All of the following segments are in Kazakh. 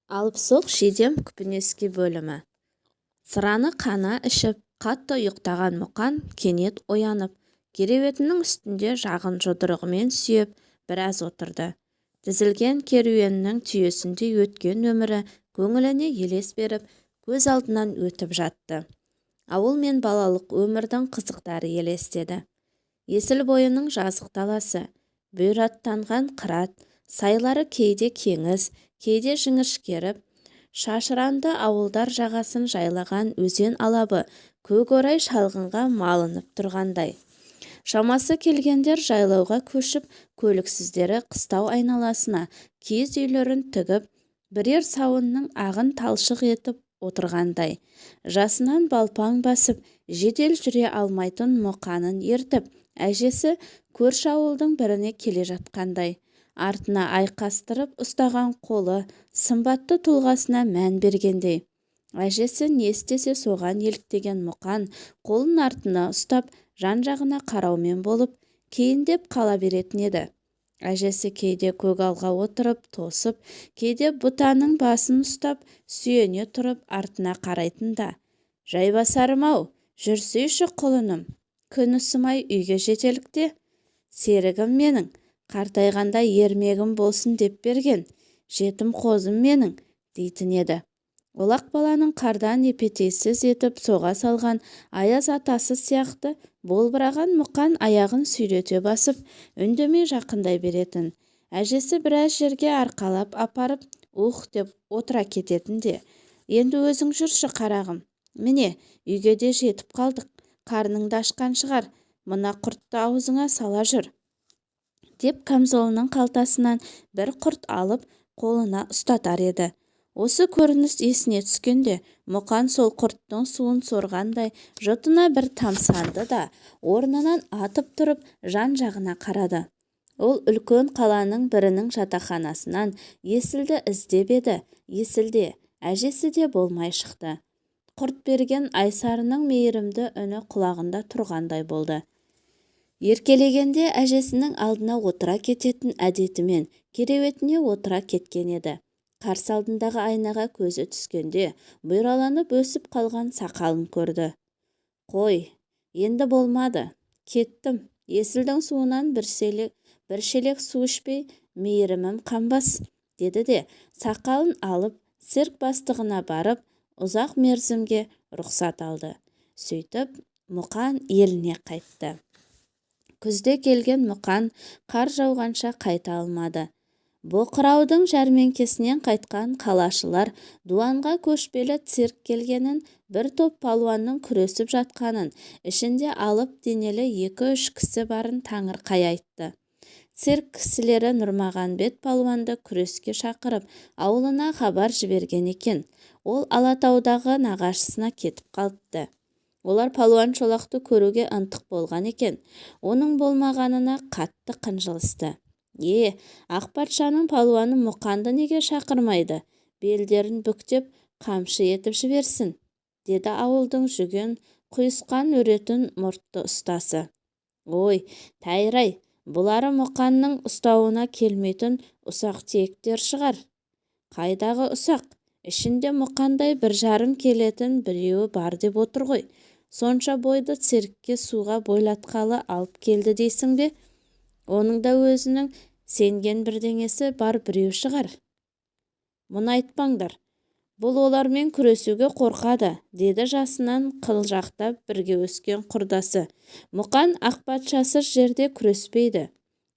Алыпсоқ Жидем күпінеске бөлімі. Сыраны қана ішіп, қатты ұйықтаған Мұқан кенет оянып, кереуетінің үстінде жағын жұдырығымен сүйеп біраз отырды. Тізілген керуеннің түйесіндей өткен өмірі көңіліне елес беріп, көз алдынан өтіп жатты. Ауыл мен балалық өмірдің қызықтары елестеді. Есіл бойының жазық даласы, бұйраттанған қырат, сайлары кейде кеңіс, кейде жіңішкеріп, шашыранды ауылдар жағасын жайлаған өзен алабы көкорай шалғынға малынып тұрғандай. Шамасы келгендер жайлауға көшіп, көліксіздері қыстау айналасына киіз үйлерін тігіп, бірер сауынның ағын талшық етіп отырғандай. Жасынан балпаң басып, жедел жүре алмайтын Мұқанын ертіп, әжесі көрші ауылдың біріне келе жатқандай. Артына айқастырып ұстаған қолы сымбатты тұлғасына мән бергендей. Әжесі не істесе соған еліктеген Мұқан қолын артына ұстап, жан-жағына қараумен болып, кейіндеп қала беретін еді. Әжесі кейде көгалға отырып тосып, кейде бұтаның басын ұстап, сүйене тұрып артына қарайтын да, «Жайбасарым-ау, жүрсейші құлыным, күн ысымай үйге жетелік те, серігім менің, қартайғанда ермегім болсын деп берген, жетім қозым менің», дейтін еді. Олақ баланың қардан епетейсіз етіп соға салған аяз атасы сияқты болбыраған Мұқан аяғын сүйрете басып, үндемей жақындай беретін. Әжесі біраз жерге арқалап апарып, «Ух» деп отыра кететін де, «Енді өзің жүрші, қарағым, міне, үйге де жетіп қалдық, қарның да ашқан шығар, мына құртты аузыңа сала жүр», деп камзолының қалтасынан бір құрт алып, қолына ұстатар еді. Осы көрініс есіне түскенде Мұқан сол құрттың суын сорғандай жұтына бір тамсанды да, орнынан атып тұрып, жан-жағына қарады. Ол үлкен қаланың бірінің жатақханасынан Есілді іздеп еді, Есіл де, әжесі де болмай шықты. Құрт берген Айсарының мейірімді үні құлағында тұрғандай болды. Еркелегенде әжесінің алдына отыра кететін әдетімен кереуетіне отыра кеткен еді. Қарсы алдындағы айнаға көзі түскенде бұйраланып өсіп қалған сақалын көрді. «Қой, енді болмады, кеттім, Есілдің суынан бір шелек, бір шелек су ішпей мейірімім қанбас», деді де, сақалын алып, цирк бастығына барып, ұзақ мерзімге рұқсат алды. Сөйтіп, Мұқан еліне қайтты. Күзде келген Мұқан қар жауғанша қайта алмады. Боқыраудың жәрмеңкесінен қайтқан қалашылар дуанға көшпелі цирк келгенін, бір топ палуанның күресіп жатқанын, ішінде алып денелі екі-үш кісі барын таңырқай айтты. Цирк кісілері Нұрмағанбет палуанды күреске шақырып, ауылына хабар жіберген екен. Ол Алатаудағы нағашысына кетіп қалыпты. Олар палуан шолақты көруге ынтық болған екен. Оның болмағанына қатты қынжылысты. «Е, ақ патшаның палуаны Мұқанды неге шақырмайды? Белдерін бүктеп, қамшы етіп жіберсін», деді ауылдың жүген құйысқан өретін мұртты ұстасы. «Ой, тәйір-ай, бұлары Мұқанның ұстауына келмейтін ұсақ-түйектер шығар». «Қайдағы ұсақ? Ішінде Мұқандай 1,5 келетін біреуі бар деп отыр ғой. Сонша бойды циркке суға бойлатқалы алып келді дейсің бе? Оның да өзінің сенген бірдеңесі бар біреу шығар». «Мұны айтпаңдар, бұл олармен күресуге қорқады», деді жасынан қылжақтап бірге өскен құрдасы. «Мұқан ақ патшасыз жерде күреспейді.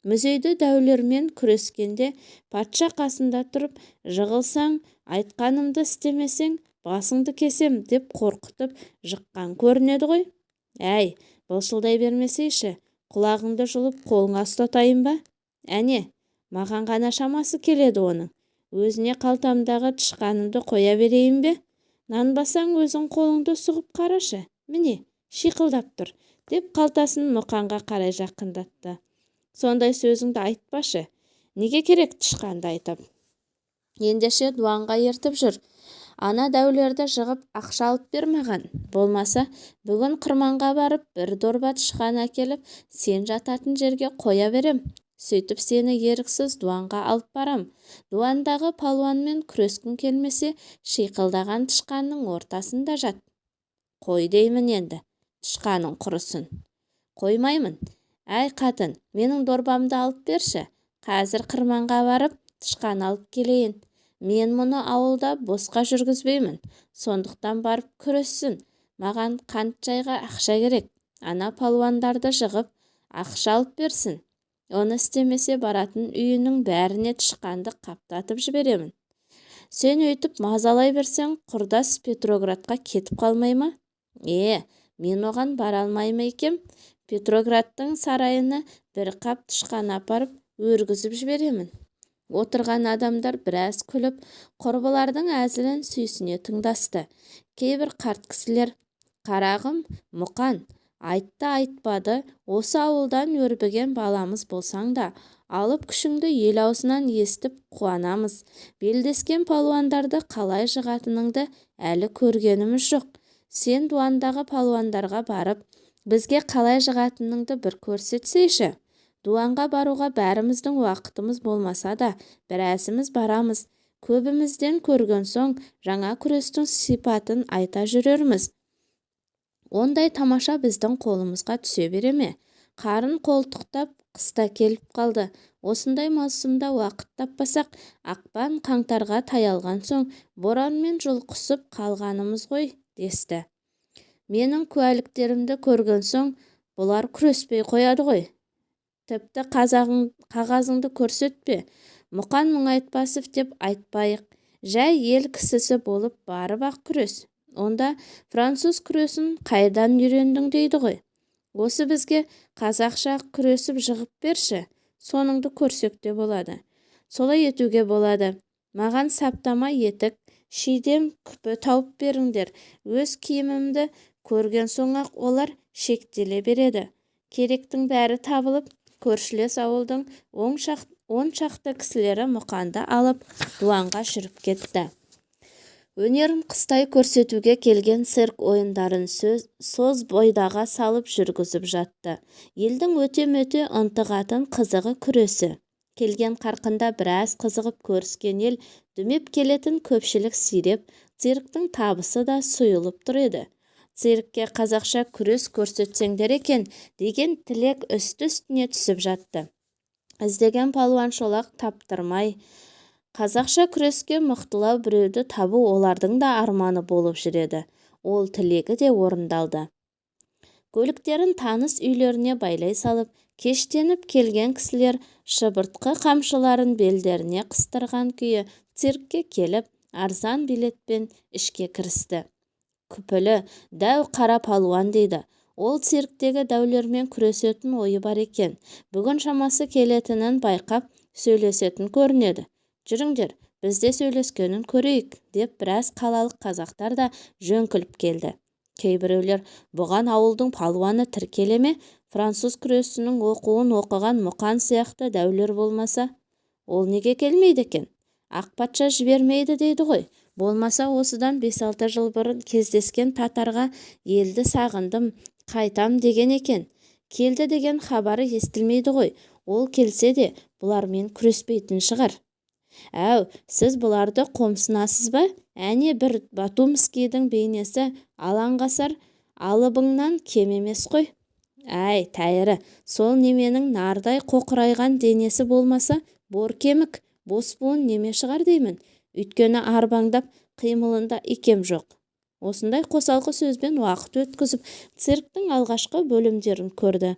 Мүзейді дәулермен күрескенде патша қасында тұрып, жығылсаң, айтқанымды істемесең, басыңды кесем деп қорқытып жыққан көрінеді ғой». «Әй, былшылдай бермесейші, құлағыңды жұлып қолыңа ұстатайын ба? Әне, маған ғана шамасы келеді оның. Өзіне қалтамдағы тышқанымды қоя берейін бе? Нанбасаң, өзің қолыңды сұғып қарашы, міне, шиқылдап тұр», деп қалтасын Мұқанға қарай жақындатты. «Сондай сөзіңді айтпашы, неге керек тышқанды айтып? Ендеше дуанға ертіп жүр. Ана дәулерді жығып ақша алып бер маған. Болмаса, бүгін қырманға барып бір дорба тышқан әкеліп, сен жататын жерге қоя берем. Сөйтіп сені еріксіз дуанға алып барам. Дуандағы палуанмен күрескің келмесе, шиқылдаған тышқанның ортасында жат. Қой деймін енді, тышқаның құрысын. Қоймаймын. Әй, қатын, менің дорбамды алып берші. Қазір қырманға барып, тышқан алып келейін. Мен мұны ауылда босқа жүргізбеймін. Сондықтан барып күрессін. Маған қант шайға ақша керек. Ана палуандарды жығып, ақша алып берсін. Оны істемесе, баратын үйінің бәріне тышқанды қаптатып жіберемін. Сен өйтіп мазалай берсең, құрдас Петроградқа кетіп қалмай ма? Е, мен оған бара алмай ма екем? Петроградтың сарайына бір қап тышқан апарып, өргізіп жіберемін. Отырған адамдар біраз күліп, құрбылардың әзілін сүйсіне тыңдасты. Кейбір қарт кісілер: «Қарағым, Мұқан, айтты-айтпады, осы ауылдан өрбіген баламыз болсаң да, алып күшіңді ел аузынан естіп қуанамыз. Белдескен палуандарды қалай жығатыныңды әлі көргеніміз жоқ. Сен дуандағы палуандарға барып, бізге қалай жығатыныңды бір көрсетсейші. Дуанға баруға бәріміздің уақытымыз болмаса да, біразымыз барамыз. Көбімізден көрген соң, жаңа күрестің сипатын айта жүрерміз. Ондай тамаша біздің қолымызға түсе бере ме? Қарын қолтықтап қыста келіп қалды. Осындай маусымда уақыт таппасақ, ақпан қаңтарға таялған соң боранмен жұлқысып қалғанымыз ғой», – десті. Менің куәліктерімді көрген соң, бұлар күреспей қояды ғой. Тіпті қағазыңды көрсетпе. Мұқан Мұңайтпасов деп айтпайық. Жай ел кісісі болып барып-ақ күрес. Онда француз күресін қайдан үйрендің дейді ғой. Осы бізге қазақша күресіп жығып берші, соныңды көрсек те болады. Солай етуге болады. Маған саптама етік, шидем күпі тауып беріңдер. Өз киімімді көрген соң-ақ олар шектеле береді. Керектің бәрі табылып, көршілес ауылдың 10 шақты кісілері Мұқанды алып, дуанға жүріп кетті. Өнерін қыстай көрсетуге келген цирк ойындарын соз бойдаға салып жүргізіп жатты. Елдің өте-мөте ынтығатын қызығы күресі. Келген қарқында біраз қызығып көріскен ел дүмеп келетін көпшілік сиреп, цирктің табысы да сұйылып тұр еді. Циркке қазақша күрес көрсетсеңдер екен деген тілек үсті-үстіне түсіп жатты. Іздеген палуан шолақ таптырмай, қазақша күреске мықтылау біреуді табу олардың да арманы болып жүреді. Ол тілегі де орындалды. Көліктерін таныс үйлеріне байлай салып, кештеніп келген кісілер шыбыртқы қамшыларын белдеріне қыстырған күйі циркке келіп, арзан билетпен ішке кірісті. Күпілі, дәу қара палуан дейді. Ол цирктегі дәулермен күресетін ойы бар екен. Бүгін шамасы келетінін байқап, сөйлесетін көрінеді. Жүріңдер, біз де сөйлескенін көрейік, деп біраз қалалық қазақтар да жөңкіліп келді. Кейбіреулер: «Бұған ауылдың палуаны тіркеле ме? Француз күресінің оқуын оқыған Мұқан сияқты дәулер болмаса, ол неге келмейді екен? Ақ патша жібермейді дейді ғой. Болмаса осыдан 5-6 жыл бұрын кездескен татарға елді сағындым, қайтам деген екен. Келді деген хабары естілмейді ғой. Ол келсе де, бұлармен күреспейтін шығар. Әу, сіз бұларды қомсынасыз ба? Әне бір Батумскийдің бейнесі алаңғасар алыбыңнан кем емес қой. Әй, тәйірі, сол неменің нардай қоқырайған денесі болмаса, бор кемік, бос буын неме шығар деймін. Өйткені арбаңдап қимылында икем жоқ». Осындай қосалқы сөзбен уақыт өткізіп, цирктің алғашқы бөлімдерін көрді.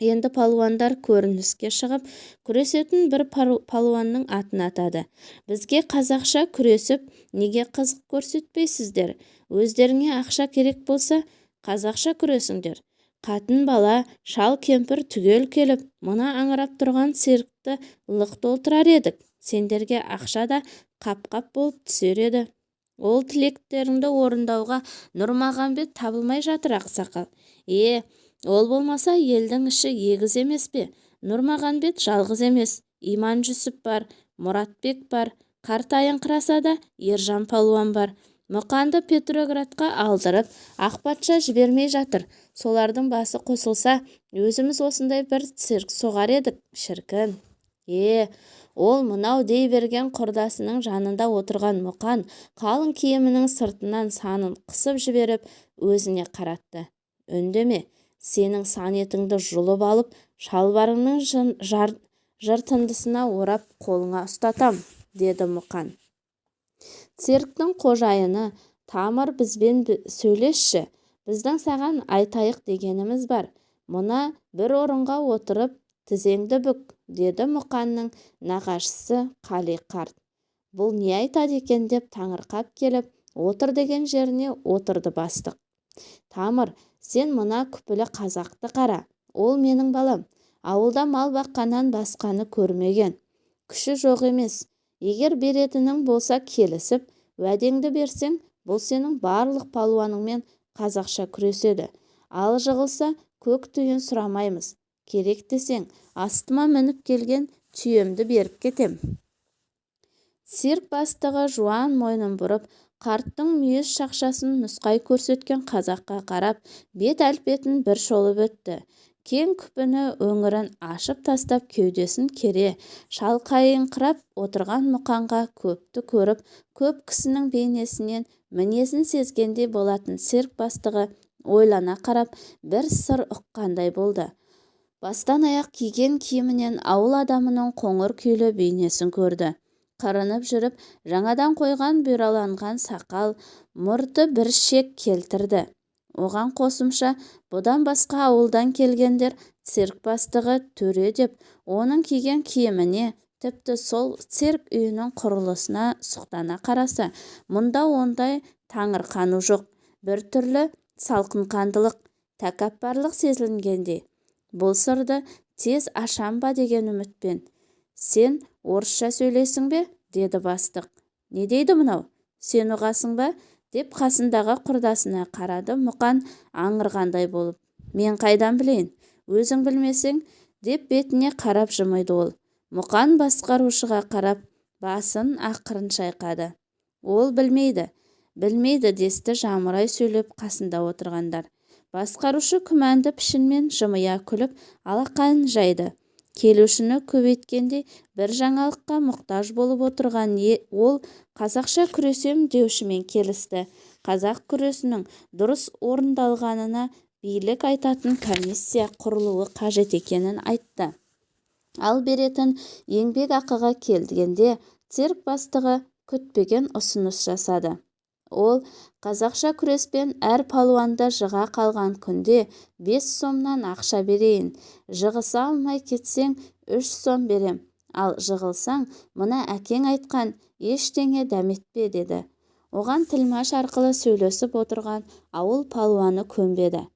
Енді палуандар көрініске шығып, күресетін бір палуанның атын атады. «Бізге қазақша күресіп, неге қызық көрсетпейсіздер? Өздеріңе ақша керек болса, қазақша күресіңдер. Қатын-бала, шал-кемпір түгел келіп, мына аңырап тұрған циркті лық толтырар едік. Сендерге ақша да қап-қап болып түсер еді». «Ол тілектеріңді орындауға Нұрмағамбет табылмай жатыр, ақсақал». «Е, ол болмаса, елдің іші егіз емес пе? Нұрмағамбет жалғыз емес. Иманжүсіп бар, Мұратбек бар, қартайыңқыраса да Ержан палуан бар. Мұқанды Петроградқа алдырып, ақ патша жібермей жатыр. Солардың басы қосылса, өзіміз осындай бір цирк соғар едік, шіркін. Е, ол мынау дей берген құрдасының жанында отырған Мұқан қалың киімінің сыртынан санын қысып жіберіп, өзіне қаратты. Үндеме, сенің сан етіңді жұлып алып, шалбарыңның жыртындысына орап қолыңа ұстатам, деді Мұқан. Цирктің қожайыны Тамыр, бізбен сөйлесші, біздің саған айтайық дегеніміз бар. Мына бір орынға отырып, тізеңді бүк, деді Мұқанның нағашысы Қали қарт. Бұл не айтады екен деп таңырқап келіп, отыр деген жеріне отырды бастық. Тамыр, сен мына күпілі қазақты қара, ол менің балам. Ауылда мал баққаннан басқаны көрмеген. Күші жоқ емес. Егер беретінің болса келісіп, уәдеңді берсең, бұл сенің барлық палуаныңмен қазақша күреседі. Ал жығылса, көк тиын сұрамаймыз. Керек десең, астыма мініп келген түйемді беріп кетем. Цирк бастығы жуан мойнын бұрып, қарттың мүйіз шақшасын нұсқай көрсеткен қазаққа қарап, бет әлпетін бір шолып өтті. Кең күпіні өңірін ашып тастап кеудесін кере шалқайыңқырап отырған Мұқанға көпті көріп, көп кісінің бейнесінен мінезін сезгендей болатын цирк бастығы ойлана қарап, бір сыр ұққандай болды. Бастан аяқ киген киімінен ауыл адамының қоңыр күйлі бейнесін көрді. Қырынып жүріп, жаңадан қойған бұйраланған сақал, мұрты бір шек келтірді. Оған қосымша, бұдан басқа ауылдан келгендер цирк бастығы төре деп, оның киген киіміне, тіпті сол цирк үйінің құрылысына сұқтана қараса, мұнда ондай таңырқану жоқ, бір түрлі салқынқандылық, тәкаппарлық сезілгендей. Бұл сырды тез ашам ба деген үмітпен, сен орысша сөйлейсің бе, деді бастық. Не дейді мынау, сен ұғасың ба, деп қасындағы құрдасына қарады Мұқан аңырғандай болып. Мен қайдан білейін, өзің білмесең, деп бетіне қарап жымиды ол. Мұқан басқарушыға қарап, басын ақырын шайқады. Ол білмейді, білмейді, десті жамырай сөйлеп қасында отырғандар. Басқарушы күмәнді пішінмен жымия күліп, алақанын жайды. Келушіні көбейткендей бір жаңалыққа мұқтаж болып отырған ол қазақша күресем деушімен келісті. Қазақ күресінің дұрыс орындалғанына билік айтатын комиссия құрылуы қажет екенін айтты. Ал беретін еңбек ақыға келгенде цирк бастығы күтпеген ұсыныс жасады. Ол қазақша күреспен әр палуанды жыға қалған күнде 5 сомнан ақша берейін, жығыса алмай кетсең 3 сом берем, ал жығылсаң мына әкең айтқан ештеңе дәметпе, деді. Оған тілмаш арқылы сөйлесіп отырған ауыл палуаны көнбеді.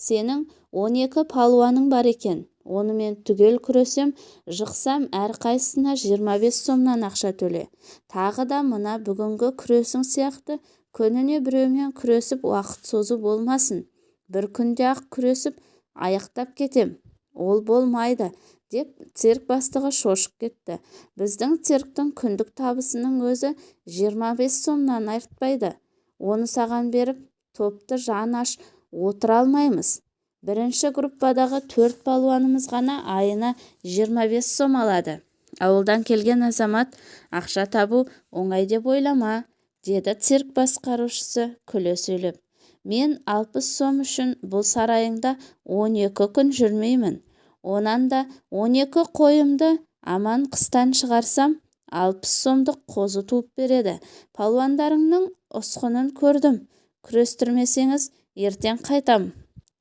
Сенің 12 палуаның бар екен, онымен түгел күресем, жықсам әрқайсысына 25 сомнан ақша төле. Тағы да мына бүгінгі күресің сияқты күніне біреумен күресіп уақыт созу болмасын. Бір күнде-ақ күресіп аяқтап кетем. Ол болмайды, деп цирк бастығы шошып кетті. Біздің цирктің күндік табысының өзі 25 сомнан артпайды. Оны саған беріп, топты жан аш отыра алмаймыз. Бірінші группадағы 4 палуанымыз ғана айына 25 сом алады. Ауылдан келген азамат ақша табу оңай деп ойлама, деді цирк басқарушысы күле сөйлеп. Мен 60 сом үшін бұл сарайыңда 12 күн жүрмеймін. Онан да 12 қойымды аман қыстан шығарсам, 60 сомдық қозы туып береді. Палуандарыңның ұсқынын көрдім. Күрестірмесеңіз, ертең қайтам.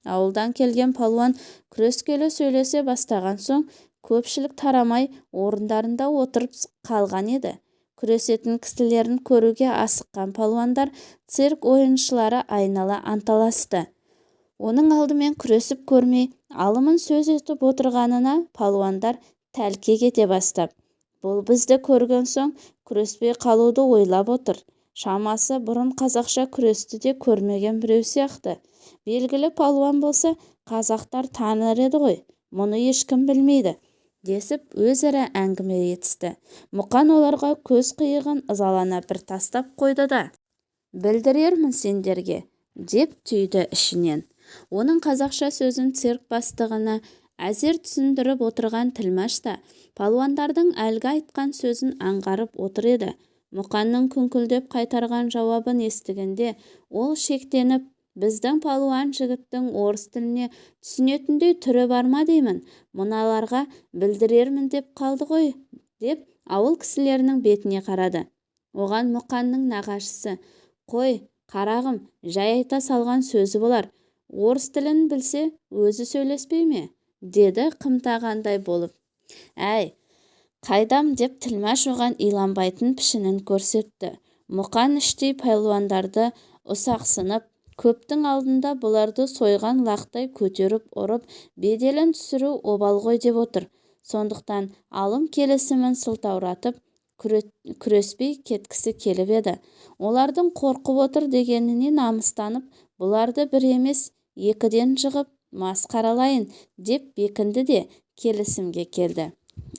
Ауылдан келген палуан күрескелі сөйлесе бастаған соң, көпшілік тарамай орындарында отырып қалған еді. Күресетін кісілерін көруге асыққан палуандар цирк ойыншылары айнала анталасты. Оның алдымен күресіп көрмей, алымын сөз етіп отырғанына палуандар тәлкек ете бастап, бұл бізді көрген соң күреспей қалуды ойлап отыр. Шамасы бұрын қазақша күресті де көрмеген біреу сияқты. Белгілі палуан болса, қазақтар таныр еді ғой, мұны ешкім білмейді, десіп өзара әңгіме етісті. Мұқан оларға көз қиығын ызалана бір тастап қойды да, Білдірермін сендерге, деп түйді ішінен. Оның қазақша сөзін цирк бастығына әзер түсіндіріп отырған тілмаш та палуандардың әлгі айтқан сөзін аңғарып отыр еді. Мұқанның күңкілдеп қайтарған жауабын естігенде ол шектеніп, біздің палуан жігіттің орыс тіліне түсінетіндей түрі бар ма деймін, мыналарға білдірермін деп қалды ғой деп ауыл кісілерінің бетіне қарады. Оған Мұқанның нағашысы: «Қой, қарағым, жай айта салған сөзі болар, орыс тілін білсе, өзі сөйлеспей ме?» – деді қымтағандай болып. «Әй, қайдам», – деп тілмаш оған иланбайтын пішінін көрсетті. Мұқан іштей палуандарды ұсақсынып, көптің алдында бұларды сойған лақтай көтеріп ұрып, беделін түсіру обал ғой деп отыр. Сондықтан алым келісімін сылтауратып, күреспей кеткісі келіп еді. Олардың қорқып отыр дегеніне намыстанып, бұларды бір емес, екіден жығып, масқаралайын деп бекінді де келісімге келді.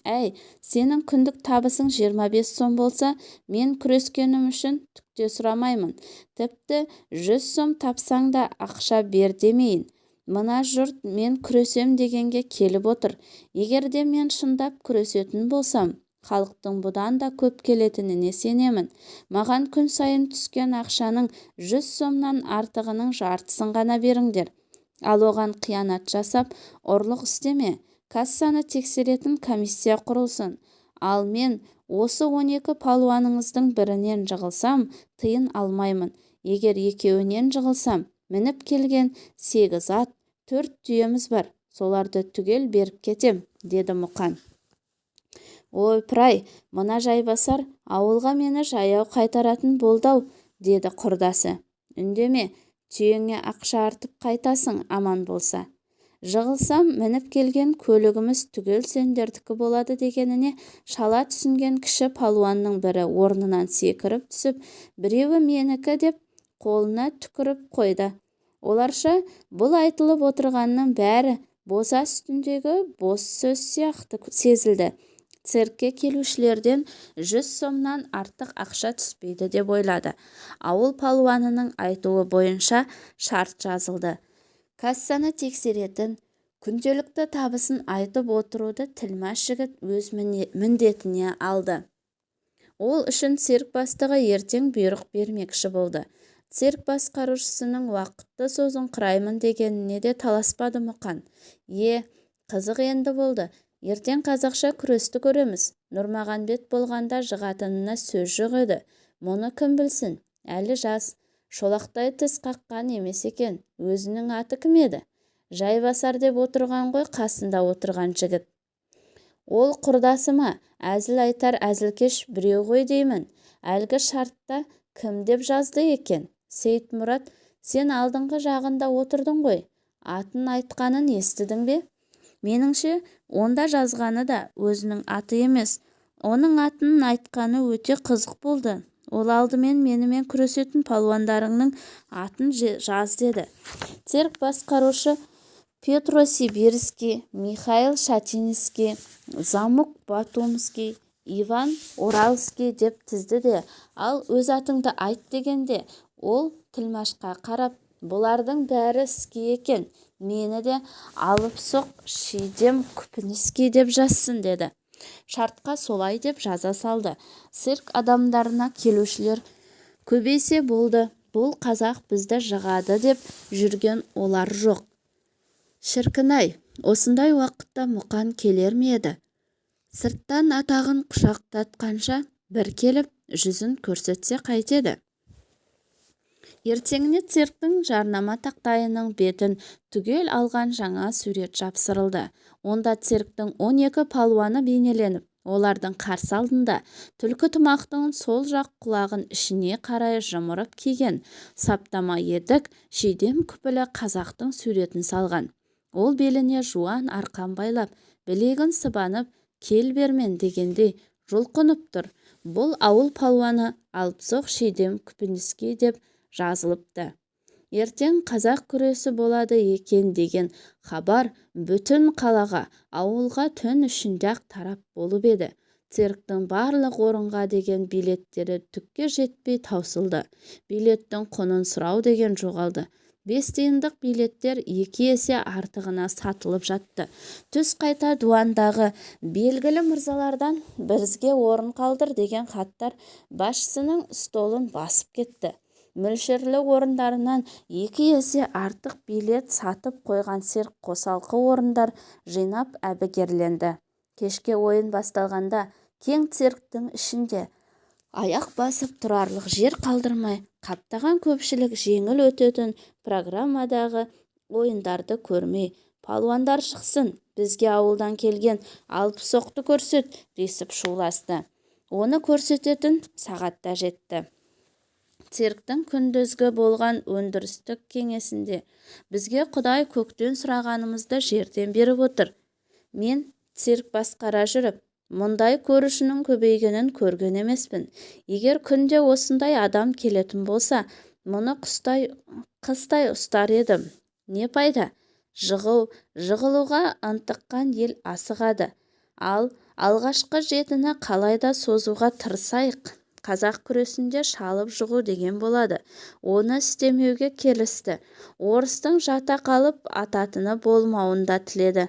«Әй, сенің күндік табысың 25 сом болса, мен күрескенім үшін түк те сұрамаймын. Тіпті 100 сом тапсаң да ақша бер демейін. Мына жұрт мен күресем дегенге келіп отыр. Егер де мен шындап күресетін болсам, халықтың бұдан да көп келетініне сенемін. Маған күн сайын түскен ақшаның 100 сомнан артығының жартысын ғана беріңдер. Ал оған қиянат жасап, ұрлық істеме. Кассаны тексеретін комиссия құрылсын. Ал мен осы 12 палуаныңыздың бірінен жығылсам, тиын алмаймын. Егер екеуінен жығылсам, мініп келген 8 ат, 4 түйеміз бар, соларды түгел беріп кетем», – деді Мұқан. «Ойпырай, мына жайбасар ауылға мені жаяу қайтаратын болды-ау», – деді құрдасы. «Үндеме, түйеңе ақша артып қайтасың аман болса. Жығылсам, мініп келген көлігіміз түгел сендердікі болады», дегеніне шала түсінген кіші палуанның бірі орнынан секіріп түсіп, біреуі менікі деп қолына түкіріп қойды. Оларша бұл айтылып отырғанның бәрі боза үстіндегі бос сөз сияқты сезілді. Циркке келушілерден 100 сомнан артық ақша түспейді деп ойлады. Ауыл палуанының айтуы бойынша шарт жазылды. Кассаны тексеретін, күнделікті табысын айтып отыруды тілмаш жігіт өз міндетіне алды. Ол үшін цирк бастығы ертең бұйрық бермекші болды. Цирк басқарушысының уақытты созыңқыраймын дегеніне де таласпады Мұқан. Е, қызық енді болды. Ертең қазақша күресті көреміз. Нұрмағанбет болғанда жығатынына сөз жоқ еді. Мұны кім білсін, әлі жас, шолақтай тіс қаққан емес екен. Өзінің аты кім еді? Жайбасар деп отырған ғой қасында отырған жігіт. Ол құрдасы ма, әзіл айтар әзілкеш біреу ғой деймін. Әлгі шартта кім деп жазды екен? Сейітмұрат, сен алдыңғы жағында отырдың ғой. Атын айтқанын естідің бе? Меніңше, онда жазғаны да өзінің аты емес. Оның атын айтқаны өте қызық болды. Ол алдымен менімен күресетін палуандарыңның атын жаз деді. Цирк басқарушы Петро Сибирский, Михаил Шатинский, Замук Батумский, Иван Уральский деп тізді де, ал өз атыңды айт дегенде, ол тілмашқа қарап, бұлардың бәрі ский екен, мені де Алыпсоқ Шидем Күпініский деп жазсын деді. Шартқа солай деп жаза салды. Цирк адамдарына келушілер көбейсе болды, бұл қазақ бізді жығады деп жүрген олар жоқ. Шіркін-ай, осындай уақытта Мұқан келер ме еді? Сырттан атағын құшақтатқанша бір келіп, жүзін көрсетсе қайтеді? Ертеңіне цирктің жарнама тақтайының бетін түгел алған жаңа сурет жапсырылды. Онда цирктің 12 палуаны бейнеленіп, олардың қарсы алдында түлкі тымақтың сол жақ құлағын ішіне қарай жымырып киген, саптама етік, шидем күпілі қазақтың суретін салған. Ол беліне жуан арқан байлап, білегін сыбанып, кел бермен дегендей жұлқынып тұр. Бұл ауыл палуаны Алыпсоқ Шидем Күпініский деп жазылыпты. Ертең қазақ күресі болады екен деген хабар бүтін қалаға, ауылға түн ішінде-ақ тарап болып еді. Цирктің барлық орынға деген билеттері түкке жетпей таусылды. Билеттің құнын сұрау деген жоғалды. 5 тиындық билеттер 2 есе артығына сатылып жатты. Түс қайта дуандағы белгілі мырзалардан бізге орын қалдыр деген хаттар басшысының столын басып кетті. Мөлшерлі орындарынан 2 есе артық билет сатып қойған цирк қосалқы орындар жинап әбігерленді. Кешке ойын басталғанда кең цирктің ішінде аяқ басып тұрарлық жер қалдырмай қаптаған көпшілік жеңіл өтетін программадағы ойындарды көрмей, палуандар шықсын, бізге ауылдан келген алыпсоқты көрсет десіп шуласты. Оны көрсететін сағат та жетті. Цирктің күндізгі болған өндірістік кеңесінде: «Бізге құдай көктен сұрағанымызды жерден беріп отыр. Мен цирк басқара жүріп, мұндай көрушінің көбейгенін көрген емеспін. Егер күнде осындай адам келетін болса, мұны қыстай ұстар едім. Не пайда? Жығу, жығылуға ынтыққан ел асығады. Ал алғашқы жетіні қалай да созуға тырысайық. Қазақ күресінде шалып жығу деген болады. Оны істемеуге келісті. Орыстың жата қалып ататыны болмауын да тіледі.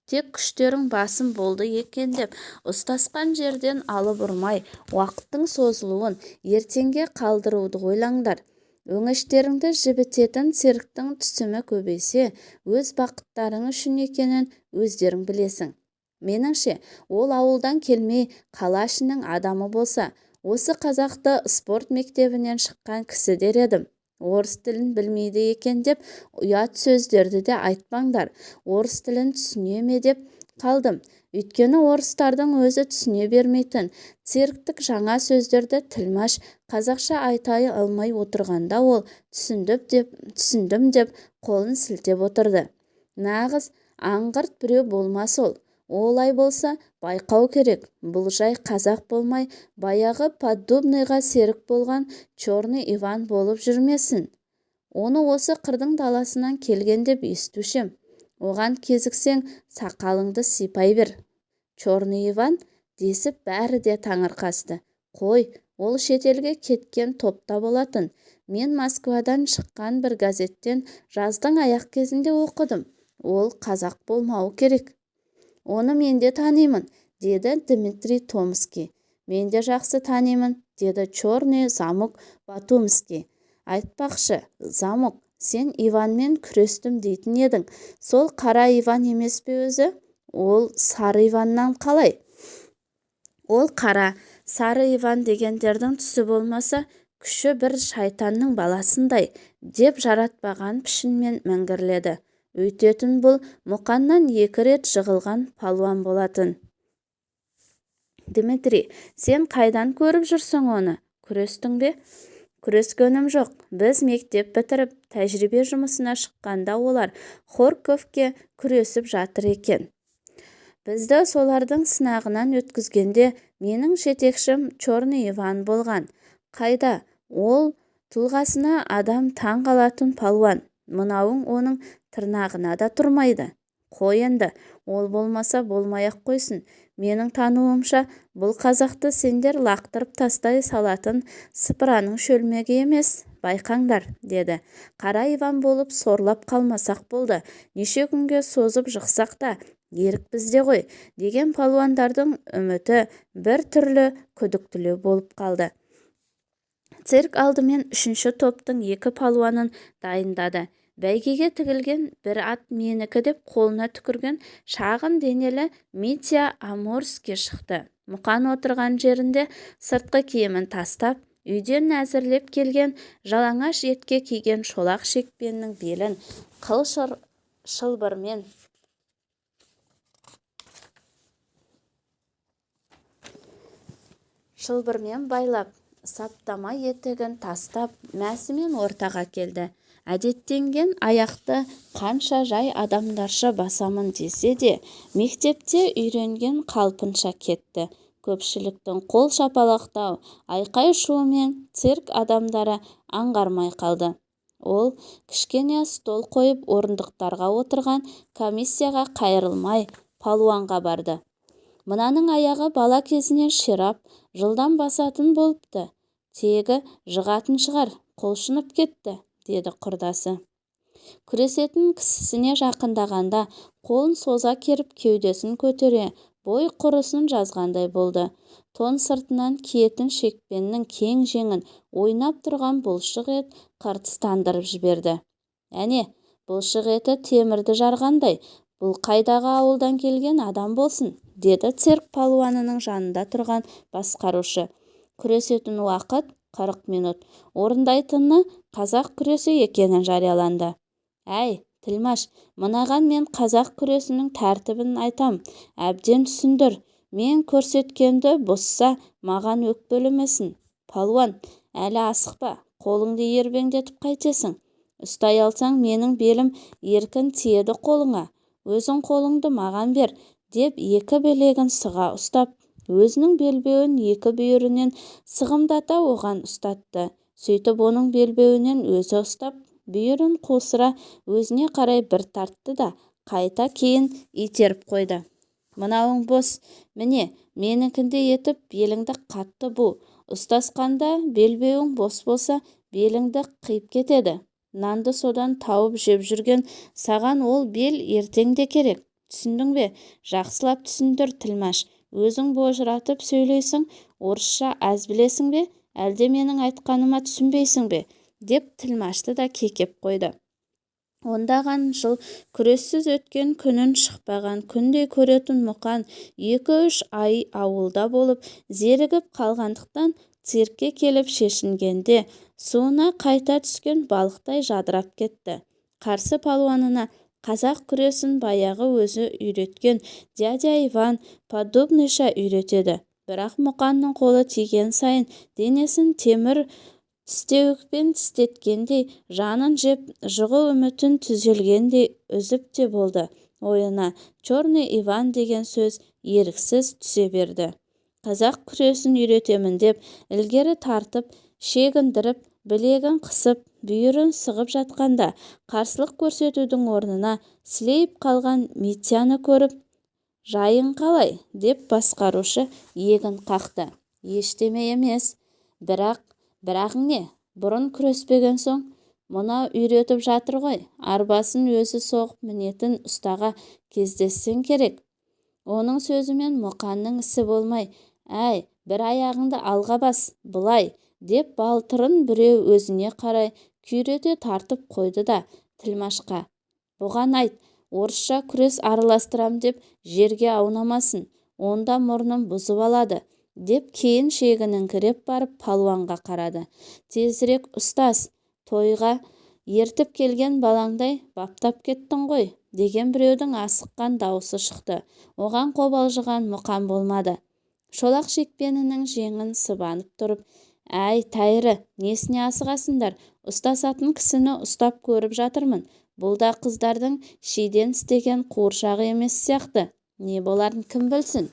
Тек күштерің басым болды екен деп ұстасқан жерден алып ұрмай, уақыттың созылуын ертеңге қалдыруды ойлаңдар. Өңештеріңді жібітетін цирктің түсімі көбейсе, өз бақыттарың үшін екенін өздерің білесің. Меніңше, ол ауылдан келмей, қала ішінің адамы болса, осы қазақты спорт мектебінен шыққан кісі дер едім. Орыс тілін білмейді екен деп ұят сөздерді де айтпаңдар. Орыс тілін түсіне ме деп қалдым. Өйткені орыстардың өзі түсіне бермейтін цирктік жаңа сөздерді тілмаш қазақша айта алмай отырғанда, ол түсіндім деп қолын сілтеп отырды. Нағыз аңғырт біреу болмас ол. Олай болса, байқау керек. Бұл жай қазақ болмай, баяғы Поддубныйға серік болған Черный Иван болып жүрмесін? Оны осы қырдың даласынан келген деп естуші ем. Оған кезіксең, сақалыңды сипай бер». «Черный Иван?» десіп бәрі де таңырқасты. «Қой, ол шетелге кеткен топта болатын. Мен Москвадан шыққан бір газеттен жаздың аяқ кезінде оқыдым. Ол қазақ болмауы керек». «Оны мен де танимын», деді Дмитрий Томский. «Мен де жақсы танимын», деді Черный Замок Батумский. «Айтпақшы, Замок, сен Иванмен күрестім дейтін едің. Сол қара Иван емес пе өзі? Ол сары Иваннан қалай?» «Ол қара, сары Иван дегендердің түсі болмаса, күші бір шайтанның баласындай», деп жаратпаған пішінмен міңгірледі. Өйтетін бұл Мұқаннан екі рет жығылған палуан болатын. «Дмитрий, сен қайдан көріп жүрсің оны? Күрестің бе?» «Күрескенім жоқ. Біз мектеп бітіріп, тәжірибе жұмысына шыққанда олар Хорьковке күресіп жатыр екен. Бізді солардың сынағынан өткізгенде менің жетекшім Черный Иван болған. Қайда ол, тұлғасына адам таң қалатын палуан. Мынауың оның тырнағына да тұрмайды». «Қой енді, ол болмаса болмай-ақ қойсын. Менің тануымша, бұл қазақты сендер лақтырып тастай салатын сыпыраның шөлмегі емес, байқаңдар», деді. «Қара Иван болып сорлап қалмасақ болды. Неше күнге созып жықсақ та, ерік бізде ғой», деген палуандардың үміті бір түрлі күдіктілеу болып қалды. Цирк алдымен үшінші топтың екі палуанын дайындады. Бәйгеге тігілген бір ат менікі деп қолына түкірген шағын денелі Митя Амурский шықты. Мұқан отырған жерінде сыртқы киімін тастап, үйден әзірлеп келген жалаңаш етке киген шолақ шекпеннің белін қыл шылбырмен байлап, саптама етігін тастап, мәсімен ортаға келді. Әдеттенген аяқты қанша жай адамдарша басамын десе де, мектепте үйренген қалпынша кетті. Көпшіліктің қол шапалақтау, айқай-шуымен цирк адамдары аңғармай қалды. Ол кішкене стол қойып орындықтарға отырған комиссияға қайырылмай, палуанға барды. Мынаның аяғы бала кезінен ширап, жылдам басатын болыпты, тегі жығатын шығар, құлшынып кетті, деді құрдасы. Күресетін кісісіне жақындағанда қолын соза керіп, кеудесін көтере бой құрысын жазғандай болды. Тон сыртынан киетін шекпеннің кең жеңін ойнап тұрған бұлшық ет қыртыстандырып жіберді. Әне, бұлшық еті темірді жарғандай, бұл қайдағы ауылдан келген адам болсын, деді цирк палуанының жанында тұрған басқарушы. Күресетін уақыт 40 минут. Орындайтыны қазақ күресі екені жарияланды. Әй, тілмаш, мынаған мен қазақ күресінің тәртібін айтам, әбден түсіндір. Мен көрсеткенді бұзса, маған өкпелемесін. Палуан, әлі асықпа, қолыңды ербеңдетіп қайтесің? Ұстай алсаң, менің белім еркін тиеді қолыңа. Өзің қолыңды маған бер, деп екі білегін сұға ұстап, өзінің белбеуін екі бүйірінен сығымдата оған ұстатты. Сөйтіп оның белбеуінен өзі ұстап, бүйірін қусыра өзіне қарай бір тартты да, қайта кейін итеріп қойды. Мынауың бос, міне, менікіндей етіп беліңді қатты бу. Ұстасқанда белбеуің бос болса, беліңді қиып кетеді. Нанды содан тауып жеп жүрген саған ол бел ертең де керек. Түсіндің бе? Жақсылап түсіндір, тілмаш. Өзің божыратып сөйлейсің, орысша аз білесің бе, әлде менің айтқаныма түсінбейсің бе? Деп тілмашты да кекеп қойды. Ондаған жыл күрессіз өткен күнін шықпаған күндей көретін Мұқан 2-3 ай ауылда болып зерігіп қалғандықтан, циркке келіп шешінгенде суына қайта түскен балықтай жадырап кетті. Қарсы палуанына қазақ күресін баяғы өзі үйреткен дядя Иван Поддубныйша үйретеді. Бірақ Мұқанның қолы тиген сайын денесін темір тістеуікпен тістеткендей жанын жеп, жығу үмітін түзелгендей үзіп те болды. Ойына «Черный Иван» деген сөз еріксіз түсе берді. Қазақ күресін үйретемін деп ілгері тартып, шегіндіріп, білегін қысып, бүйірін сығып жатқанда қарсылық көрсетудің орнына сілейіп қалған Митяны көріп, «Жайың қалай?» деп басқарушы иегін қақты. Ештеме емес, бірақ. Бірағың не? Бұрын күреспеген соң. Мынау үйретіп жатыр ғой, арбасын өзі соғып мінетін ұстаға кездессең керек. Оның сөзімен Мұқанның ісі болмай, «Әй, бір аяғыңды алға бас, былай!» деп балтырын біреу өзіне қарай күйрете тартып қойды да, тілмашқа: «Бұған айт, орысша күрес араластырам деп жерге аунамасын, онда мұрнын бұзып алады», – деп кейін шегініңкіреп барып палуанға қарады. «Тезірек ұстас, тойға ертіп келген балаңдай баптап кеттің ғой», – деген біреудің асыққан даусы шықты. Оған қобалжыған Мұқан болмады. Шолақ шекпенінің жеңін сыбанып тұрып: «Әй, тәйірі, несіне асығасыңдар? Ұстасатын кісіні ұстап көріп жатырмын. Бұл да қыздардың шиден істеген қуыршағы емес сияқты, не боларын кім білсін?»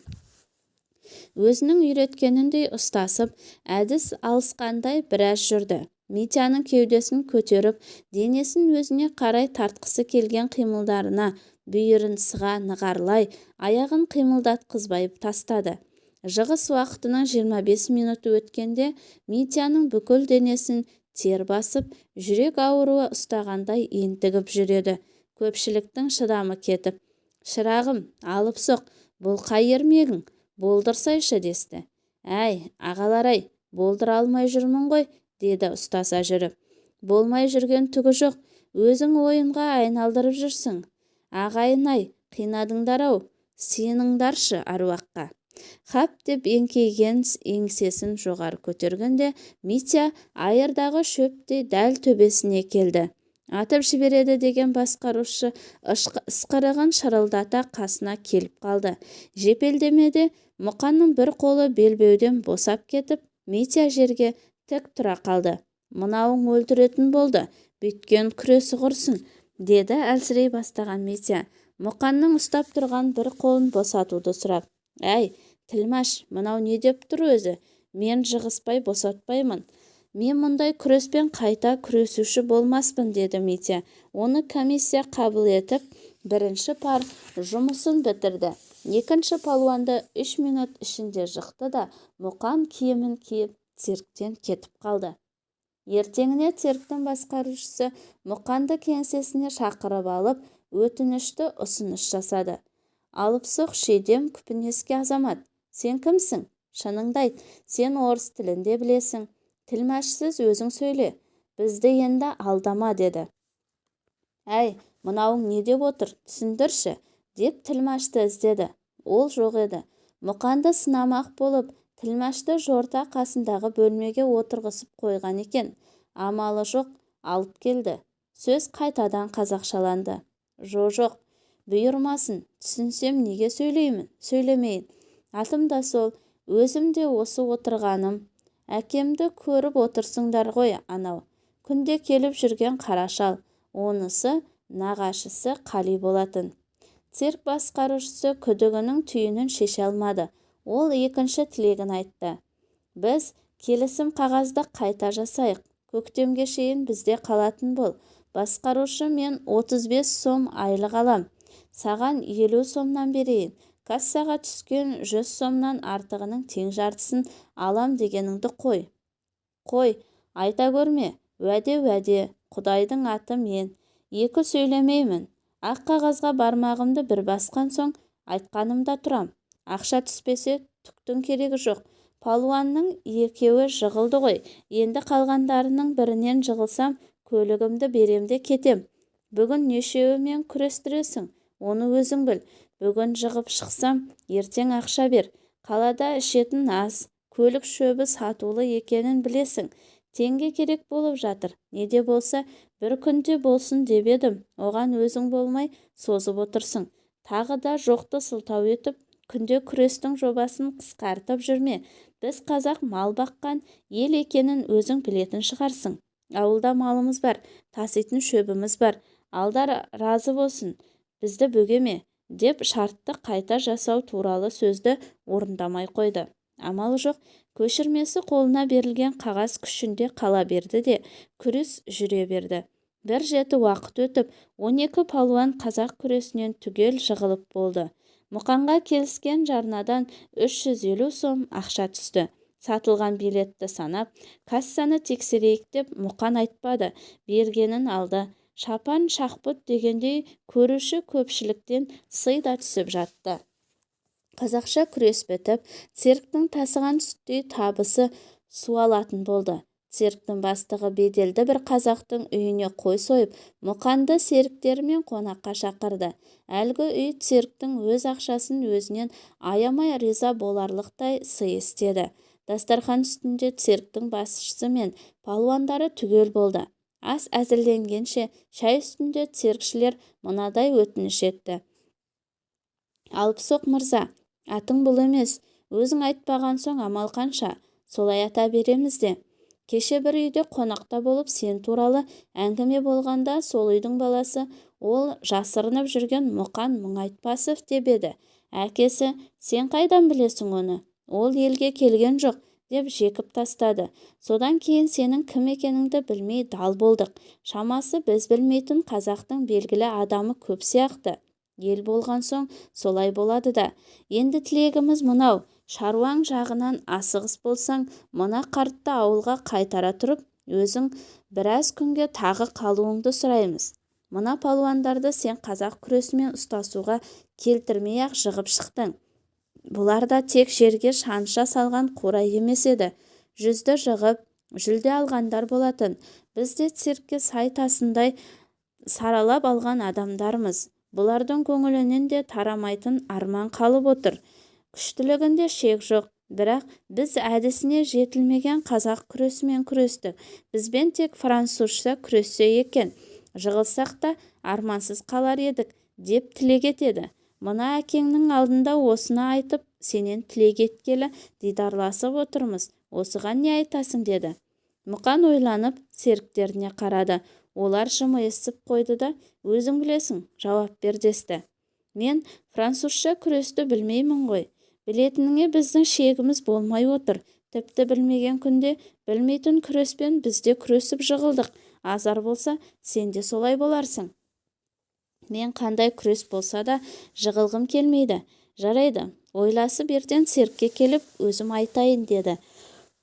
Өзінің үйреткеніндей ұстасып, әдіс алысқандай біраз жүрді. Митяның кеудесін көтеріп, денесін өзіне қарай тартқысы келген қимылдарына бүйірін сыға нығарлай, аяғын қимылдатқызбай тастады. Жығыс уақытының 25 минуты өткенде Митяның бүкіл денесін тер басып, жүрек ауруы ұстағандай ентігіп жүреді. Көпшіліктің шыдамы кетіп: «Шырағым, алыпсоқ, бұл қай ермегің, болдырсайшы!» – десті. «Әй, ағалар-ай, болдыра алмай жүрмін ғой», – деді ұстаса жүріп. «Болмай жүрген түгі жоқ, өзің ойынға айналдырып жүрсің. Ағайын-ай, қинадыңдар-ау, сыйыныңдаршы әруаққа!» Хап деп еңкейген еңсесін жоғары көтергенде, Митя айырдағы шөптей дәл төбесіне келді. Атып жібереді деген басқарушы ысқырығын шырылдата қасына келіп қалды. Жепелдемеде Мұқанның бір қолы белбеуден босап кетіп, Митя жерге тік тұра қалды. «Мынауың өлтіретін болды, бүйткен күресі құрсын», – деді әлсірей бастаған Митя, Мұқанның ұстап тұрған бір қолын босатуды сұрап. «Әй, тілмаш, мынау не деп тұр өзі? Мен жығыспай босатпаймын. Мен мұндай күреспен қайта күресуші болмаспын», – деді Митя. Оны комиссия қабыл етіп, бірінші пар жұмысын бітірді. Екінші палуанды 3 минут ішінде жықты да, Мұқан киімін киіп, цирктен кетіп қалды. Ертеңіне цирктің басқарушысы Мұқанды кеңсесіне шақырып алып, өтінішті ұсыныс жасады: «Алыпсоқ Шидем күпінеске азамат, сен кімсің? Шыныңды айт. Сен орыс тілін де білесің. Тілмәшсіз өзің сөйле. Бізді енді алдама», – деді. «Әй, мынауың не деп отыр, түсіндірші», – деп тілмәшті іздеді. Ол жоқ еді. Мұқанды сынамақ болып, тілмәшті жорта қасындағы бөлмеге отырғызып қойған екен. Амалы жоқ, алып келді. Сөз қайтадан қазақшаланды. «Жо-жоқ, бұйырмасын. Түсінсем, неге сөйлеймін, сөйлемейін? Атым да сол, өзім де осы отырғаным. Әкемді көріп отырсыңдар ғой. Анау күнде келіп жүрген қара шал, онысы нағашысы Қали болатын». Цирк басқарушысы күдігінің түйінін шеше алмады. Ол екінші тілегін айтты: «Біз келісім қағазды қайта жасайық. Көктемге шейін бізде қалатын бол. Басқарушы мен 35 сом айлық алам, саған 50 сомнан берейін. Кассаға түскен 100 сомнан артығының тең жартысын алам дегеніңді қой. Қой, айта көрме. Уәде – уәде. Құдайдың аты, мен екі сөйлемеймін. Ақ қағазға бармағымды бір басқан соң, айтқанымда тұрам. Ақша түспесе, түктің керегі жоқ. Палуанның екеуі жығылды ғой, енді қалғандарының бірінен жығылсам, көлігімді берем де кетем. Бүгін нешеуімен күрестіресің, оны өзің біл. Бүгін жығып шықсам, ертең ақша бер. Қалада ішетін ас, көлік шөбі сатулы екенін білесің. Теңге керек болып жатыр. Не де болса бір күнде болсын деп едім, оған өзің болмай созып отырсың. Тағы да жоқты сылтау етіп, күнде күрестің жобасын қысқартып жүрме. Біз қазақ мал баққан ел екенін өзің білетін шығарсың. Ауылда малымыз бар, таситын шөбіміз бар. Алда разы болсын, бізді бөгеме», – деп шартты қайта жасау туралы сөзді орындамай қойды. Амал жоқ, көшірмесі қолына берілген қағаз күшінде қала берді де, күрес жүре берді. Бір жеті уақыт өтіп, 12 палуан қазақ күресінен түгел жығылып болды. Мұқанға келіскен жарнадан 350 сом ақша түсті. Сатылған билетті санап, кассаны тексерейік деп Мұқан айтпады, бергенін алды. Шапан шақпұт дегендей, көруші көпшіліктен сый да түсіп жатты. Қазақша күрес бітіп, цирктің тасыған сүттей табысы суалатын болды. Цирктің бастығы беделді бір қазақтың үйіне қой сойып, Мұқанды серіктерімен қонаққа шақырды. Әлгі үй цирктің өз ақшасын өзінен аямай риза боларлықтай сый істеді. Дастархан үстінде цирктің басшысы мен палуандары түгел болды. Ас әзірленгенше, шай үстінде циркшілер мынадай өтініш етті: «Алыпсоқ мырза, атың бұл емес, өзің айтпаған соң амал қанша, солай ата береміз де. Кеше бір үйде қонақта болып, сен туралы әңгіме болғанда, сол үйдің баласы: «Ол жасырынып жүрген Мұқан Мұңайтпасов», – деп еді, әкесі: «Сен қайдан білесің оны? Ол елге келген жоқ», – деп жекіп тастады. Содан кейін сенің кім екеніңді білмей дал болдық. Шамасы, біз білмейтін қазақтың белгілі адамы көп сияқты. Ел болған соң солай болады да. Енді тілегіміз мынау: шаруаң жағынан асығыс болсаң, мына қартты ауылға қайтара тұрып, өзің біраз күнге тағы қалуыңды сұраймыз. Мына палуандарды сен қазақ күресімен ұстасуға келтірмей-ақ жығып шықтың. Бұлар да тек жерге шанша салған қурай емес еді, жүзді жығып, жүлде алғандар болатын. Біз де циркке сай тасындай саралап алған адамдармыз. Бұлардың көңілінен де тарамайтын арман қалып отыр. Күштілігінде шек жоқ, бірақ біз әдісіне жетілмеген қазақ күресімен күрестік. Бізбен тек французша күрессе екен, жығылсақ та армансыз қалар едік», – деп тілек етеді. Мына әкеңнің алдында осыны айтып, сенен тілек еткелі дидарласып отырмыз. Осыған не айтасың?» – деді. Мұқан ойланып, серіктеріне қарады. Олар жымиысып қойды да, «Өзің білесің, жауап бер», – десті. «Мен французша күресті білмеймін ғой». «Білетініңе біздің шегіміз болмай отыр. Тіпті білмеген күнде білмейтін күреспен біз де күресіп жығылдық. Азар болса, сен де солай боларсың». «Мен қандай күрес болса да жығылғым келмейді. Жарайды, ойласып ертең циркке келіп өзім айтайын, деді.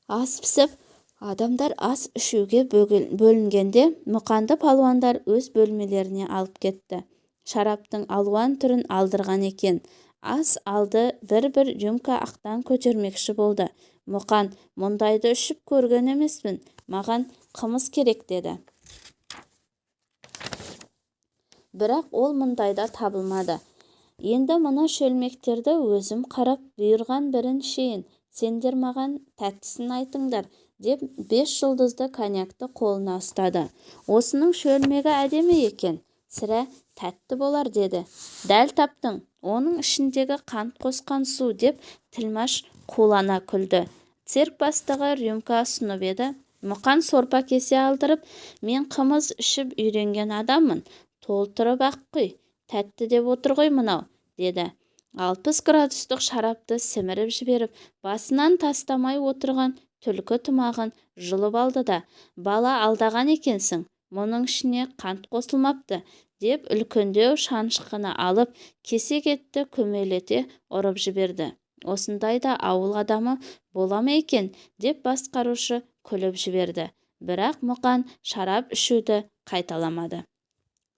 Ас пісіп, адамдар ас ішуге бөлінгенде Мұқанды палуандар өз бөлмелеріне алып кетті. Шараптың алуан түрін алдырған екен. Ас алды бір-бір рюмка ақтан көтермекші болды. Мұқан: "Мұндайды ішіп көрген емеспін, маған қымыз керек", – деді. Бірақ ол мұндайда табылмады. "Енді мына шөлмектерді өзім қарап, бұйырған бірін ішейін, сендер маған тәттісін айтыңдар", – деп бес жұлдызды коньякты қолына ұстады. "Осының шөлмегі әдемі екен, сірә, тәтті болар", – деді. "Дәл таптың, оның ішіндегі қант қосқан су", – деп тілмаш қулана күлді. Цирк бастығы рюмка ұсынып еді, Мұқан сорпа кесе алдырып: "Мен қымыз ішіп үйренген адаммын, толтырып-ақ құй, тәтті деп отыр ғой мынау", – деді. 60 градустық шарапты сіміріп жіберіп, басынан тастамай отырған түлкі тымағын жұлып алды да: "Бала алдаған екенсің, мұның ішіне қант қосылмапты", – деп үлкендеу шанышқыны алып, кесек етті көмейлете ұрып жіберді. "Осындай да ауыл адамы бола ма екен?" деп басқарушы күліп жіберді. Бірақ Мұқан шарап ішуді қайталамады.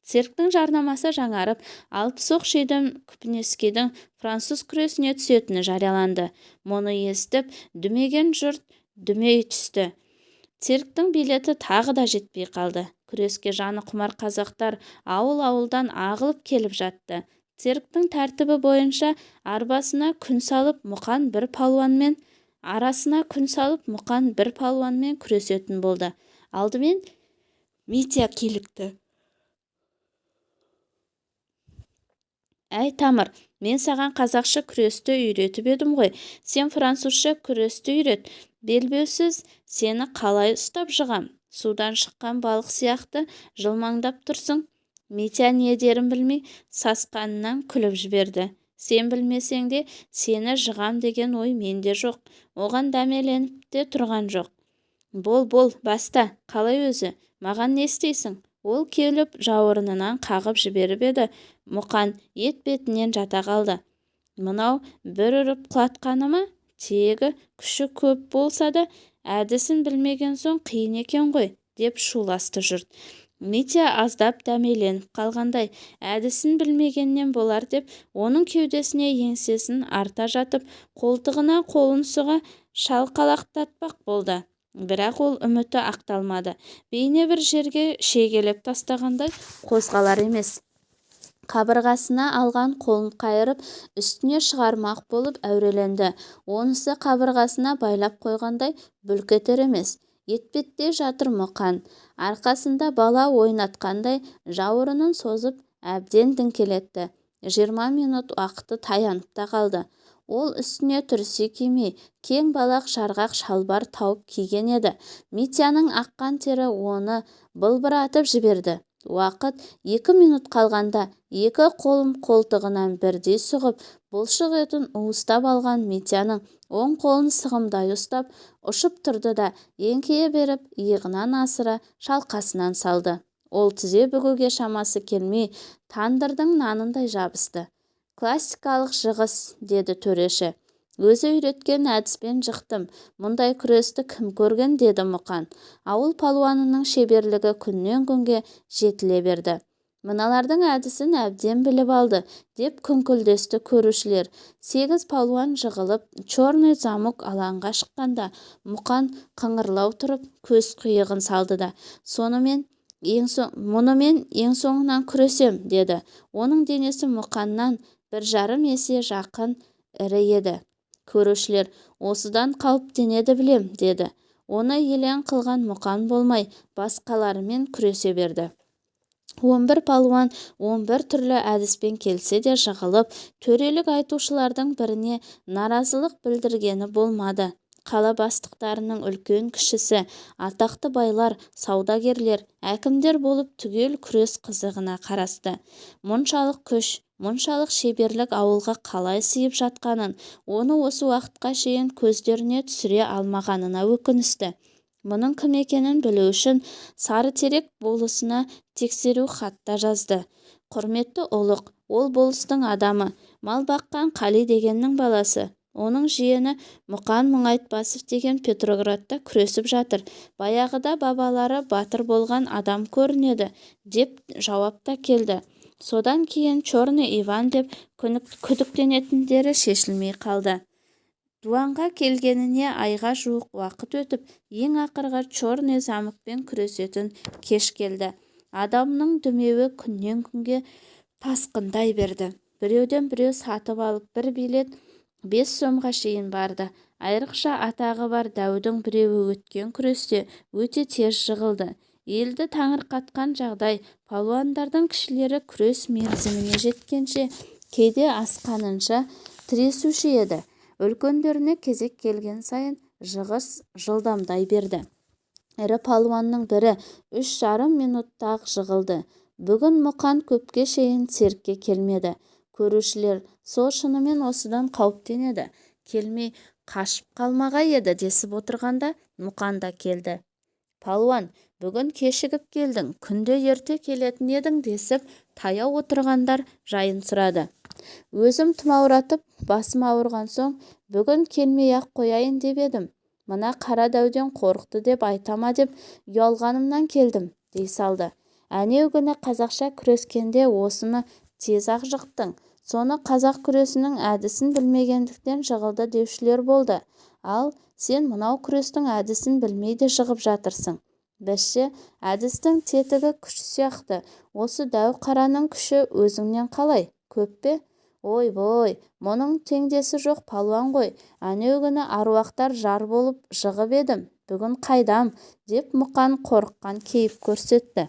Цирктің жарнамасы жаңарып, Алыпсоқ Шидем Күпінескидің француз күресіне түсетіні жарияланды. Мұны естіп, дүмеген жұрт дүмей түсті. Цирктің билеті тағы да жетпей қалды. Күреске жаны құмар қазақтар ауыл-ауылдан ағылып келіп жатты. Цирктің тәртібі бойынша арбасына күн салып Мұқан бір палуанмен арасына күн салып Мұқан бір палуанмен күресетін болды. Алдымен Митя килікті. "Әй, тамыр, мен саған қазақша күресті үйретіп едім ғой, сен французша күресті үйрет. Белбеусіз сені қалай ұстап жығам? Судан шыққан балық сияқты жылмаңдап тұрсың". Митя не дерін білмей, сасқанынан күліп жіберді. "Сен білмесең де, сені жығам деген ой менде жоқ, оған дәмеленіп те тұрған жоқ. Бол, бол, баста, қалай өзі, маған не істейсің?" Ол келіп жауырынынан қағып жіберіп еді, Мұқан етпетінен жата қалды. "Мынау бір ұрып құлатқаны ма? Тегі күші көп болса да, әдісін білмеген соң қиын екен ғой", – деп шуласты жұрт. Митя аздап дәмеленіп қалғандай, әдісін білмегеннен болар деп, оның кеудесіне еңсесін арта жатып, қолтығына қолын сұға шалқалақтатпақ болды. Бірақ ол үміті ақталмады. Бейне бір жерге шегелеп тастағандай қозғалар емес. Қабырғасына алған қолын қайырып, үстіне шығармақ болып әуреленді. Онысы қабырғасына байлап қойғандай бүлк етер емес. Етпеттей жатыр Мұқан. Арқасында бала ойнатқандай жауырынын созып әбден діңкелетті. 20 минут уақыты таянып та қалды. Ол үстіне түрісе кимей, кең балақ жарғақ шалбар тауып киген еді. Митяның аққан тері оны былбыратып жіберді. Уақыт 2 минут қалғанда екі қолын қолтығынан бірдей сұғып, бұлшық етін уыстап алған Митяның оң қолын сығымдай ұстап, ұшып тұрды да, еңкейе беріп, иығынан асыра шалқасынан салды. Ол тізе бүгуге шамасы келмей, тандырдың нанындай жабысты. "Классикалық жығыс", – деді төреші. "Өзі үйреткен әдіспен жықтым, мұндай күресті кім көрген", – деді Мұқан. Ауыл палуанының шеберлігі күннен-күнге жетіле берді. "Мыналардың әдісін әбден біліп алды", – деп күңкілдесті көрушілер. 8 палуан жығылып, черный замок алаңға шыққанда Мұқан қыңырлау тұрып, көз қиығын салды да: "Сонымен мұнымен ең соңынан күресем", – деді. Оның денесі Мұқаннан 1,5 есе жақын ірі еді. Көрушілер: "Осыдан қауіптенеді білем", – деді. Оны елең қылған Мұқан болмай, басқаларымен күресе берді. 11 палуан 11 түрлі әдіспен келсе де жығылып, төрелік айтушылардың біріне наразылық білдіргені болмады. Қала бастықтарының үлкен кішісі, атақты байлар, саудагерлер, әкімдер болып түгел күрес қызығына қарасты. Мұншалық күш, мұншалық шеберлік ауылға қалай сыйып жатқанын, оны осы уақытқа шейін көздеріне түсіре алмағанына өкіністі. Мұның кім екенін білу үшін Сарытерек болысына тексеру хат та жазды. Құрметті ұлық, ол болыстың адамы. Мал баққан Қали дегеннің баласы. Оның жиені Мұқан Мұңайтпасов деген Петроградта күресіп жатыр. Баяғыда бабалары батыр болған адам көрінеді, деп жауап та келді. Содан кейін Черный Иван деп күдіктенетіндері шешілмей қалды. Дуанға келгеніне айға жуық уақыт өтіп, ең ақырғы Черный замокпен күресетін кеш келді. Адамның дүмеуі күннен-күнге тасқындай берді. Біреуден біреу сатып алып бір билет 5 сомға шейін барды. Айрықша атағы бар дәудің біреуі өткен күресте өте тез жығылды. Елді таңырқатқан жағдай, палуандардың кішілері күрес мерзіміне жеткенше, кейде асқанынша тіресуші еді. Үлкендеріне кезек келген сайын жығыс жылдамдай берді. Ірі палуанның бірі 3,5 минутта-ақ жығылды. Бүгін Мұқан көпке шейін циркке келмеді. Көрушілер сол шынымен осыдан қауіптенеді, келмей қашып қалмағай еді десіп отырғанда Мұқан да келді. Палуан, бүгін кешігіп келдің, күнде ерте келетін едің, десіп таяу отырғандар жайын сұрады. Өзім тұмауратып басым ауырған соң бүгін келмей-ақ қояйын деп едім. Мына қара дәуден қорықты деп айта ма деп ұялғанымнан келдім, дей салды. Әнеугүні қазақша күрескенде осыны тез-ақ жықтың. Соны қазақ күресінің әдісін білмегендіктен жығылды деушілер болды. Ал сен мынау күрестің әдісін білмей де жығып жатырсың. Бәсе, әдістің тетігі күш сияқты. Осы дәу қараның күші өзіңнен қалай, көп пе? Ой-бой, мұның теңдесі жоқ палуан ғой. Әнеугүні аруақтар жар болып жығып едім, бүгін қайдам, деп Мұқан қорыққан кейіп көрсетті.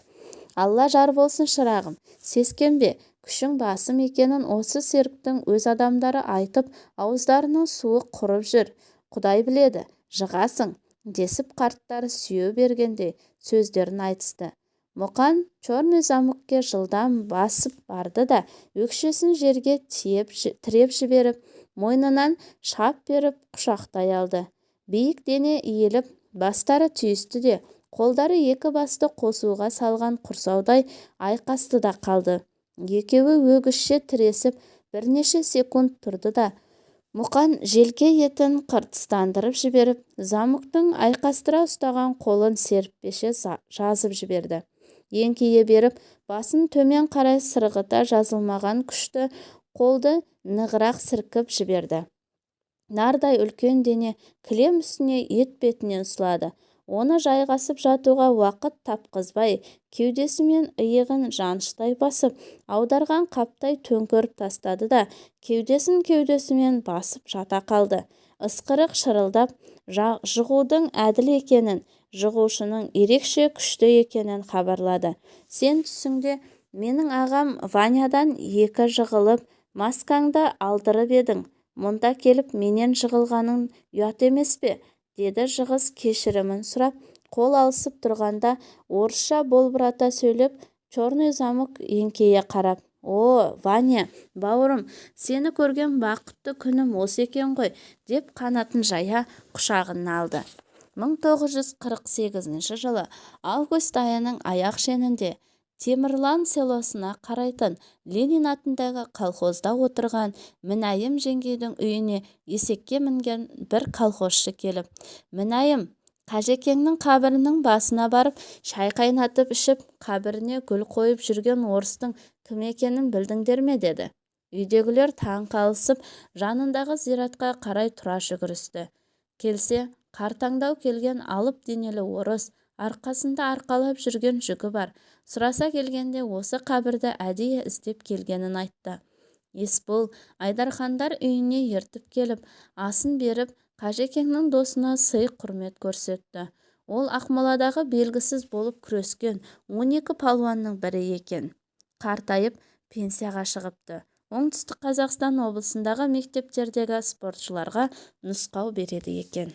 Алла жар болсын, шырағым, сескенбе. Күшің басым екенін осы цирктің өз адамдары айтып, ауыздарының суы құрып жүр. Құдай біледі, жығасың, десіп қарттар сүйеу бергендей сөздерін айтысты. Мұқан Черный замокке жылдам басып барды да, өкшесін жерге тіреп жіберіп, мойнынан шап беріп құшақтай алды. Биік дене иіліп, бастары түйісті де, қолдары екі басты қосуға салған құрсаудай айқасты да қалды. Екеуі өгізше тіресіп бірнеше секунд тұрды да, Мұқан желке етін қыртыстандырып жіберіп, замоктың айқастыра ұстаған қолын серіппеше жазып жіберді. Еңкейе беріп, басын төмен қарай сырғыта жазылмаған күшті қолды нығырақ сілкіп жіберді. Нардай үлкен дене кілем үстіне етпетінен сұлады. Оны жайғасып жатуға уақыт тапқызбай, кеудесімен иығын жаныштай басып, аударған қаптай төңкеріп тастады да, кеудесін кеудесімен басып жата қалды. Ысқырық шырылдап, жығудың әділ екенін, жығушының ерекше күшті екенін хабарлады. Сен түсіңде менің ағам Ванядан екі жығылып, маскаңды алдырып едің. Мұнда келіп менен жығылғаның ұят емес пе? Деді жығыс кешірімін сұрап, қол алысып тұрғанда орысша болбырата сөйлеп. Черный замок еңкейе қарап: «О, Ваня, бауырым, сені көрген бақытты күнім осы екен ғой», – деп қанатын жая құшағына алды. 1948 жылы август айының аяқ шенінде Темірлан селосына қарайтын Ленин атындағы колхозда отырған Мінайым жеңгейдің үйіне есекке мінген бір колхозшы келіп: «Мінайым, Қажекеңнің қабірінің басына барып, шай қайнатып ішіп, қабіріне гүл қойып жүрген орыстың кім екенін білдіңдер ме?» – деді. Үйдегілер таң қалысып, жанындағы зиратқа қарай тұра жүгірісті. Келсе, қартаңдау келген алып денелі орыс, арқасында арқалап жүрген жүгі бар. Сұраса келгенде, осы қабірді әдейі іздеп келгенін айтты. Есбол Айдархандар үйіне ертіп келіп, асын беріп, Қажекеңнің досына сый-құрмет көрсетті. Ол Ақмоладағы белгісіз болып күрескен 12 палуанның бірі екен. Қартайып пенсияға шығыпты. Оңтүстік Қазақстан облысындағы мектептердегі спортшыларға нұсқау береді екен.